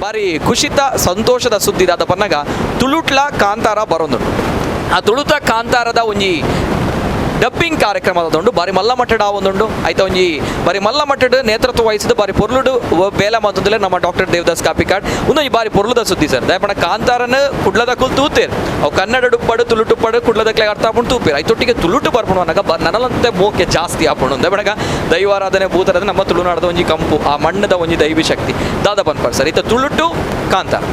ಬಾರಿ ಖುಷಿತ ಸಂತೋಷದ ಸುದ್ದಿ ದಾದ ಪನ್ನಗ ತುಳುಟ್ಲ ಕಾಂತಾರ ಬರೊಂದುಂಡು. ಆ ತುಳುತ ಕಾಂತಾರದ ಒಂಜಿ ಡಬ್ಬಿಂಗ್ ಕಾರ್ಯಕ್ರಮದ ಬಾರಿ ಮಲ್ಲ ಮಟ್ಟಡ್ ಆವೊಂದುಂಡು. ಐತ ಒಂಜಿ ಬಾರಿ ಮಲ್ಲ ಮಟ್ಟಡ್ ನೇತೃತ್ವ ವಹಿಸಿದ ಬಾರಿ ಪೊರ್ಲುಡು ಬೇಲೆ ಮಂತುಂದುಲ್ಲೆ ನಮ್ಮ ಡಾಕ್ಟರ್ ದೇವದಾಸ್ ಕಾಪಿಕಾಡ್. ಉಂದೊಂಜಿ ಬಾರಿ ಪೊರ್ಲುದ ಸುದ್ದಿ ಸರ್. ದಾಯೆ ಕಾಂತಾರನ್ ಕುಡ್ಲದಕುಲು ತೂತೆರ್, ಅವು ಕನ್ನಡ ಡುಪ್ಪಡು ತುಳುಟುಪ್ಪಡು ಕುಡ್ಲದಕ್ಲೆ ಅರ್ಥ ಆಪುಂಡು ತೂಪೆರ್. ಐತೊಟ್ಟಿಗೆ ತುಳುಟು ಬರ್ಪುಂಡು ಅನ್ನಗ ನನಲಂತೆ ಮೋಕೆ ಜಾಸ್ತಿ ಆಪುಂಡು. ದಾಯೆ ದೈವಾರಾಧನೆ ಭೂತರಾಧನೆ ನಮ್ಮ ತುಳುನಾಡದ ಒಂಜಿ ಕಂಪು, ಆ ಮಣ್ಣದ ಒಂಜಿ ದೈವಿ ಶಕ್ತಿ. ದಾದ ಪನ್ಪರ್ ಸರ್ ಇತ್ತ ತುಳುಟು ಕಾಂತಾರ?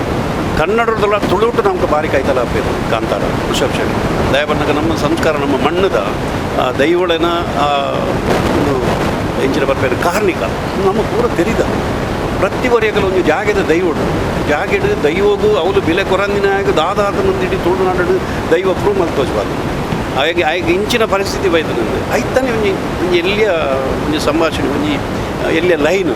ಕನ್ನಡದಲ್ಲ ತುಳುಟು ನಮ್ಗೆ ಬಾರಿ ಕೈತಲ ಆಪೇರು ಕಾಂತಾರ ಋಷಭ್ ಶೆಟ್ಟಿ. ದಯಬನ್ನಗ ನಮ್ಮ ಸಂಸ್ಕಾರ, ನಮ್ಮ ಮಣ್ಣದ ಆ ದೈವಳನ ಆ ಒಂದು ಎಂಚಿನ ಬರ್ಪೇರು ಕಾರ್ಣಿಕ ನಮ್ಮ ಪೂರ ತೆರಿದ. ಪ್ರತಿ ಒರಿಯಗಲ ಒಂದು ಜಾಗೆದ ದೈವಡು ಜಾಗೆಡು ದೈವಗು ಅವಳು ಬಿಲೆ ಕೊರಂದಿನ ದಾದಾದ ಇಡೀ ತುಳುನಾಡು ದೈವ ಪ್ರೂವ್ ಮಲ್ತೋಜ್ಬಾರ್ದು. ಹಾಗೆ ಆಯ್ಗೆ ಇಂಚಿನ ಪರಿಸ್ಥಿತಿ ಬೈದು ನಂದು ಐತಾನೆ ಒಂಜಿ ಒಂಜಿ ಎಲ್ಲಿಯ ಒಂಜಿ ಸಂಭಾಷಣೆ, ಒಂಜಿ ಎಲ್ಲಿಯ ಲೈನ್.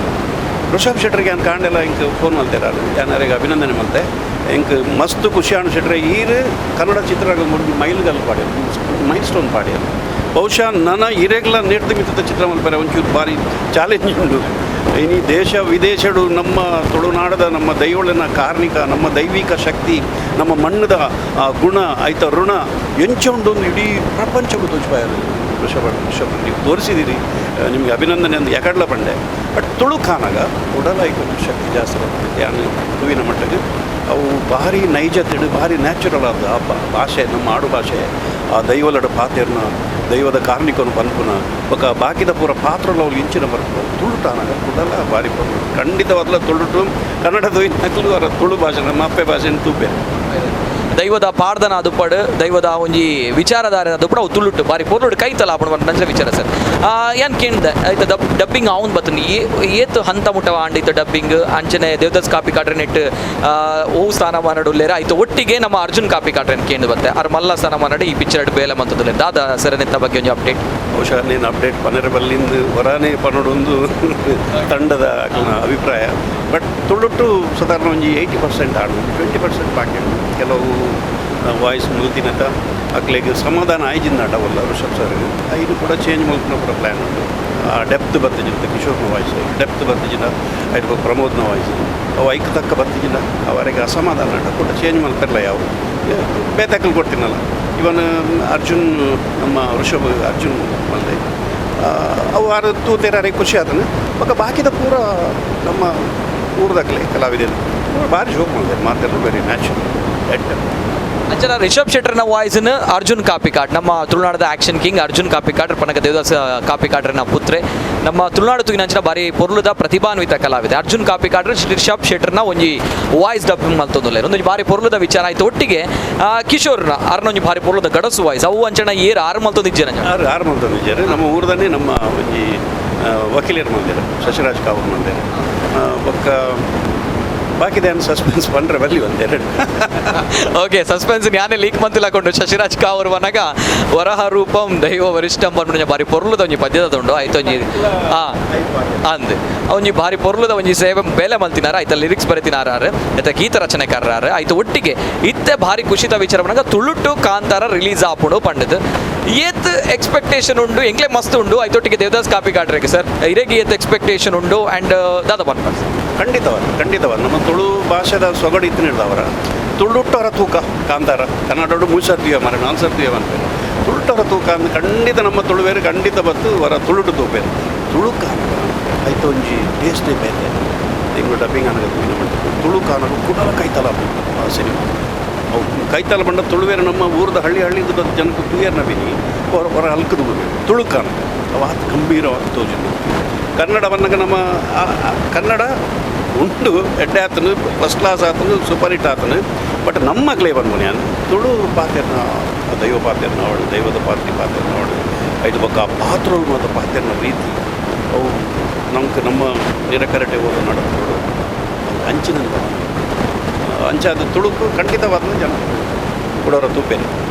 ಋಷಭ್ ಶೆಟ್ಟರ್ಗೆ ಯಾನ್ ಕಾಂಡೆಲ್ಲ ಇಂಕ್ ಫೋನ್ ಮಲ್ತೇರ, ಯಾನ್ ಅಭಿನಂದನೆ ಮಲ್ತೆ. ಎಂಕ್ ಮಸ್ತ್ ಖುಷಿ ಆಣು ಶೆಟ್ರೆ, ಈರ್ ಕನ್ನಡ ಚಿತ್ರರಂಗ ಒಂದು ಮೈಲ್ಗಲ್ಲು ಪಾಡ್ಯರು, ಮೈಲ್ ಸ್ಟೋನ್ ಪಾಡ್ಯರು. ಬಹುಶಃ ನನ್ನ ಇರೆಗ್ಲ ನೆಡ್ದು ಮಿತ್ತದ ಚಿತ್ರ ಮಲ್ಪರೆ ಒಂಚೂರು ಭಾರಿ ಚಾಲೆಂಜ್ ಉಂಡು. ಇನಿ ದೇಶ ವಿದೇಶಡು ನಮ್ಮ ತುಳುನಾಡದ ನಮ್ಮ ದೈವಳನ ಕಾರ್ಣಿಕ, ನಮ್ಮ ದೈವಿಕ ಶಕ್ತಿ, ನಮ್ಮ ಮಣ್ಣದ ಆ ಗುಣ, ಐತ ಋಣ ಎಂಚ ಉಂಡು ಒಂದು ಇಡೀ ಪ್ರಪಂಚಕ್ಕೂ ತೋಜ್ಪಾಯರು. ಋಷಭ ಋಷಭ ನೀವು ತೋರಿಸಿದ್ದೀರಿ, ನಿಮಗೆ ಅಭಿನಂದನೆ ಅಂದು ಎಕಡ್ಲ ಪಂಡೆ. ಬಟ್ ತುಳು ಕಾನಾಗ ಉಡಲ ಐಕೊಂದು ಶಕ್ತಿ ಜಾಸ್ತಿ ಬರ್ತದೆ. ಯಾನು ಹೂವಿನ ಮಟ್ಟಕ್ಕೆ ಅವು ಭಾರಿ ನೈಜತೆಡು ಭಾರಿ ನ್ಯಾಚುರಲ್ ಆದ ಆ ಭಾಷೆ, ನಮ್ಮ ಆಡು ಭಾಷೆ, ಆ ದೈವಲಡ ಪಾತೆರ್ನ, ದೈವದ ಕಾರ್ಣಿಕನು ಪನ್ಪುನ ಬೊಕ ಬಾಕಿದ ಪೂರ ಪಾತ್ರಲು ಅವ್ಲು ಇಂಚಿನ ಬರ್ಪುನ ತುಳುಟಾನಾಗ ಕುಡಲ ಭಾರಿ ಪೊರ್ಲು. ಖಂಡಿತವಾದ್ಲ ತುಳುಟು ಕನ್ನಡದ ನಕಲು ಅವರ ತುಳು ಭಾಷೆ, ನಮ್ಮ ಅಪ್ಪೆ ಭಾಷೆನ ತೂಪೆ. ದೈವದ ಪಾಡ್ದನ ದುಪ್ಪಡು, ದೈವದ ಒಂಜಿ ವಿಚಾರಧಾರೆ ದುಪ್ಪಡು, ಅವು ತುಳುಟು ಬಾರಿ ಪೊರ್ಲುಡು ಕೈತಲ ಆಪುಂಡು ಪನ್ಪಿನ ವಿಚಾರ ಸರ್. ಏನ್ ಕೇಂದ ಐತ ಡಬ್ಬಿಂಗ್ ಆವೊಂದು ಬತ್ತುಂಡು, ಏತ್ ಹಂತ ಮುಟ್ಟವ ಆಂಡ್ ಇತ್ತ ಡಬ್ಬಿಂಗ್? ಅಂಚನೆ ದೇವದಾಸ್ ಕಾಪಿಕಾಡ್ರೆ ನೆಟ್ ಓ ಸ್ಥಾನಮಾನಡ್ ಉಲ್ಲೆರ್? ಐತ ಒಟ್ಟಿಗೆ ನಮ್ಮ ಅರ್ಜುನ್ ಕಾಪಿಕಾಡ್ರೆ ಕೇಂದ್ ಬತ್ತೆ, ಅರ್ ಮಲ್ಲ ಸ್ಥಾನಮಾನಡ್ ಈ ಪಿಕ್ಚರ್ ಬೇಲೆ ಮಂತುದುಲ್ಲೆರ್. ದಾದ ಸರ್ ನೆತ್ತ ಬಗ್ಗೆ ಒಂಜಿ ಅಪ್ಡೇಟ್? ಬಹುಶಃ ನೀನು ಅಪ್ಡೇಟ್ ಪನರೆ ಬಲ್ಲಿಂದು ಹೊರಾನೇ ಪನೊಡೊಂದು ತಂಡದ ಅಕ್ಲೆನ ಅಭಿಪ್ರಾಯ. ಬಟ್ ತುಳುಟು ಸಾಧಾರಣ ಒಂಜಿ 80% ಆಂಡ್, 20% ಬಾಕಿ ಉಂಡು. ಕೆಲವು ವಾಯ್ಸ್ ಮುಲ್ತಿನತ ಅಕ್ಲೆಗ್ ಸಮಾಧಾನ ಆಯ್ಜಿಂದಾಂಡ ಅವಲ್ಲ ಋಷಭ್ ಸರ್ ಐನು ಕೂಡ ಚೇಂಜ್ ಮಲ್ಪುನ ಪೂರ ಪ್ಲ್ಯಾನ್ ಉಂಡು. ಆ ಡೆಪ್ತ್ ಬತ್ತಿಜಿಂತ ಕಿಶೋರ್ನ ವಾಯ್ಸ್ ಡೆಪ್ತ್ ಬತ್ತಿಜಿನ, ಐಟ್ ಪ್ರಮೋದ್ನ ವಾಯ್ಸ್ ಅವು ಐಕ್ ತಕ್ಕ ಬತ್ತಿಜಿನ ಅವರಿಗೆ ಅಸಮಾಧಾನ ಆಂಡ ಕೂಡ ಚೇಂಜ್ ಮಲ್ಪೆರ್ಲ. ಯಾವ ಬೇತಕ್ಕಲು ಕೊಡ್ತೀನಲ್ಲ. ಇವನ್ ಅರ್ಜುನ್, ನಮ್ಮ ಋಷಭ್ ಅರ್ಜುನ್ ಮಲ್ದೆ ಅವು ಆರು ತೂತೇರಾರೆ ಖುಷಿ ಆತನ. ಬೊಕ ಬಾಕಿದ ಪೂರ ನಮ್ಮ ಊರ್ದಕ್ಲೆ ಕಲಾವಿದರು ಭಾರಿ ಜೋಕ್ ಮಲ್ದೆರ್ ಮಾತೆಲ್ಲ, ವೆರಿ ನ್ಯಾಚುರಲ್ ಎಡ್ಡೆ. ಅಂಚನ ರಿಷಬ್ ಶೆಟ್ಟರ್ನ ವಾಯ್ಸ್ನ ಅರ್ಜುನ್ ಕಾಪಿಕಾಡ್, ನಮ್ಮ ತುಳುನಾಡದ ಆಕ್ಷನ್ ಕಿಂಗ್ ಅರ್ಜುನ್ ಕಾಪಿಕಾಡ್ ಪನಗ ದೇವದಾಸ್ ಕಾಪಿಕಾಡ್ರನ ಪುತ್ರೆ, ನಮ್ಮ ತುಳುನಾಡು ತೂಗಿನಂಚಿನ ಬಾರಿ ಪೊರ್ಲುದ ಪ್ರತಿಭಾನ್ವಿತ ಕಲಾವಿದೆ ಅರ್ಜುನ್ ಕಾಪಿಕಾಡ್ರ ರಿಷಬ್ ಶೆಟ್ಟರ್ನ ಒಂಜಿ ವಾಯ್ಸ್ ಡಬ್ಬಿಂಗ್ ಮಲ್ತೊಂದುಲ್ಲೆರ್. ಒಂದೊಂಜಿ ಬಾರಿ ಪೊರ್ಲುದ ವಿಚಾರ ಆಯ್ತು. ಒಟ್ಟಿಗೆ ಕಿಶೋರ್ನ ಅರ್ನೊಂಜಿ ಭಾರಿ ಪೊರ್ಲುದ ಗಡಸು ವಾಯ್ಸ್ ಅವು ಅಂಚನ ಏರ್ ಆರು ಮಲ್ತೊಂದಿಜ್ಜೆರ್ ಅಂಚನ? ಆರು ಆರು ಮಲ್ತೊಂದಿಜ್ಜೆರ್. ನಮ್ಮ ಊರ್ದನ್ನೇ ನಮ್ಮ ಒಂಜಿ ವಕೀಲರು ಮಲ್ದೆರ್, ಶಶಿರಾಜ್ ಕಾವೂರ್ ಮಲ್ದೆರ್. ಬೊಕ್ಕ ಬಾಕಿದ ಸಸ್ಪೆನ್ಸ್ ಪಂಡ್ರೆ ಬಲ್ಲಿ ಒಂದೆರಡು. ಓಕೆ, ಸಸ್ಪೆನ್ಸ್ ಯಾನೆ ಲೀಕ್ ಮಂತಿಲ್ಲ ಕೊಂಡು. ಶಶಿರಾಜ್ ಕಾವೂರ್ ವನಗ ವರಹ ರೂಪಂ ದೈವ ವರಿಷ್ಠಂ ಪನ್ಪುನ ಬಾರಿ ಪೊರ್ಲುದ ಒಂಜಿ ಪದ್ಯದ ಉಂಡು. ಆಯ್ತು, ಒಂಜಿ ಅಂದ್ ಒಂಜಿ ಭಾರಿ ಪೊರ್ಲುದ ಒಂಜಿ ಸೇವೆ ಬೇಲೆ ಮಲ್ತಿನಾರ. ಆಯ್ತ ಲಿರಿಕ್ಸ್ ಬರೆತಿನಾರ, ಆಯ್ತ ಗೀತ ರಚನೆಕಾರರ. ಆಯ್ತು ಒಟ್ಟಿಗೆ ಇತ್ತೆ ಭಾರಿ ಖುಷಿತ ವಿಚಾರ ಪನಗ ತುಳುಟು ಕಾಂತಾರ ರಿಲೀಸ್ ಆಪುಂಡು ಪಂಡದು ಏತ್ ಎಕ್ಸ್ಪೆಕ್ಟೇಷನ್ ಉಂಡು? ಎಂಕ್ಲೆ ಮಸ್ತ್ ಉಂಡು. ಆಯ್ತೊಟ್ಟಿಗೆ ದೇವದಾಸ್ ಕಾಪಿಕಾಡ್ರೆಗೆ ಸರ್, ಇರೆಗೆ ಏತ್ ಎಕ್ಸ್ಪೆಕ್ಟೇಷನ್ ಉಂಡು ಆ್ಯಂಡ್ ದಾದ ಪನ್ಪ? ಖಂಡಿತವಾದ ಖಂಡಿತವಾದ ನಮ್ಮ ತುಳು ಭಾಷೆದ ಸೊಗಡು ಇತ್ತಿನ ಅವರ ತುಳುಟ್ಟವರ ತೂಕ ಕಾಂತಾರ. ಕನ್ನಡಡು ಮೂಸರ್ತೀವ ಮರ ನಾಲ್ ಸರ್ತೀವ ಅನ್ಪೇರು. ತುಳುಟ್ಟವರ ತೂಕ ಅಂದ್ ಖಂಡಿತ ನಮ್ಮ ತುಳುವೇರು ಖಂಡಿತ ಬತ್ತು ವರ ತುಳುಟು ತೂಪೇರು. ತುಳು ಕಾನಗ ಐತ ಒಂಜಿ ಟೇಸ್ಟೇ ಬೇತೆ. ತಿಂಗಳು ಡಬ್ಬಿಂಗ್ ಅನಗ ತೂಯಿನ ಮಟ್ಟ ತುಳು ಕಾನಗ ಕುಡಲ ಕೈತಲ ಆ ಸಿನಿಮಾ. ಅವು ಕೈತಲ ಬಂಡ ತುಳುವೇರು ನಮ್ಮ ಊರದ ಹಳ್ಳಿ ಹಳ್ಳಿದ ಬಂದು ಜನಕ್ಕೆ ತೂಯರ್ ನವಿನಿ ಹೊರ ಹೊರ ಹಲ್ಕದು ತುಳು ಕಾನಗ ಅವು ಆತ್ ಗಂಭೀರವಾದ ತೋಜುಂಡು. ಕನ್ನಡ ಬನ್ನಗ ನಮ್ಮ ಆ- ಆ ಕನ್ನಡ ಉಂಡು, ಎಡ್ಡೆ ಆತನು, ಫಸ್ಟ್ ಕ್ಲಾಸ್ ಆತನು, ಸೂಪರ್ ಹಿಟ್ ಆತನು. ಬಟ್ ನಮ್ಮ ಕ್ಲೇ ಬಂದ್ಮನಿ ನಾನು ತುಳು ಪಾತೆರ್ನ, ಆ ದೈವ ಪಾತೆರ್ನ ಅವಳು, ದೈವದ ಪಾತ್ರಿ ಪಾತೆರ್ನ ಅವಳು, ಐದು ಬೊಕ್ಕ ಆ ಪಾತ್ರಗಳು ಮತ್ತು ಪಾತೆರ್ನ ರೀತಿ ಅವು ನಮ್ಗೆ ನಮ್ಮ ನಿರಕರಟೆ ಹೋದ ನಡತೋಡು ಅಂಚಿನ ಅಂಚಾದ ತುಳುಕು ಖಂಡಿತವಾದ ಜನ ಕೊಡೋರ ತೂಪೇನೆ.